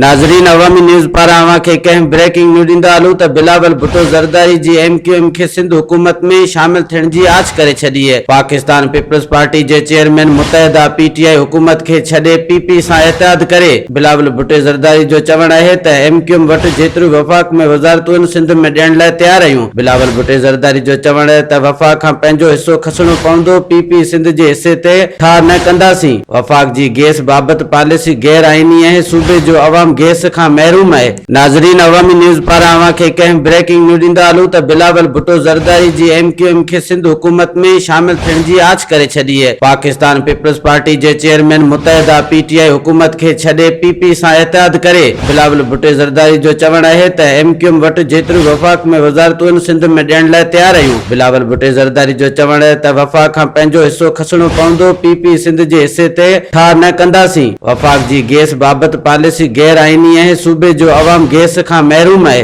ناظرين عوامي نيوز پاران اوهان کي ڪنهن بريڪنگ نيو ڏيندا هلون ته بلاول ڀٽو زرداري جي ايم ڪيو ايم کي سنڌ حڪومت ۾ شامل ٿيڻ جي آڇ ڪري ڇڏي. پاڪستان پيپلز پارٽي جي چيئرمين متحده پي ٽي آء حڪومت کي ڇڏي پي پي سان اتحاد ڪري. بلاول ڀٽي زرداري جو چوڻ آهي ته ايم ڪيو ايم وٽ جيتريون وفاق ۾ وزارتون آهن سنڌ ۾ ڏيڻ لاء تيار آهيون. بلاول ڀٽي زرداري جو چوڻ آهي ته وفاق کان پنهنجو حصو کسڻو پوندو، پي پي سنڌ جي حصي تي ٺاهه نه ڪنداسين. وفاق جي گيس بابت پاليسي غير آئيني آهي، صوبي جو عوام گيس کان محروم آهي. ناظرين عوامي نيوز پاران اوهان کي ڪنهن بريڪنگ نيو ڏيندا هلون ته بلاول ڀٽو زرداري جي ايم ڪيو ايم کي سنڌ حڪومت ۾ شامل ٿيڻ جي آڇ ڪري ڇڏي. پاڪستان پيپلز پارٽي جي چيئرمين متحده پي ٽي آء حڪومت کي ڇڏي پي پي سان اتحاد ڪري. بلاول ڀٽي زرداري جو چوڻ آهي ته ايم ڪيو ايم وٽ جيتريون وفاق ۾ وزارتون آهن سنڌ ۾ ڏيڻ لاء تيار آهيون. بلاول ڀٽي زرداري جو چوڻ آهي ته وفاق کان پنهنجو حصو کسڻو پوندو، پي پي سنڌ جي حصي تي ٺاهه نه ڪنداسين. وفاق جي گيس بابت پاليسي غير آئيني آهي، صوبي جو عوام گيس کان محروم آهي.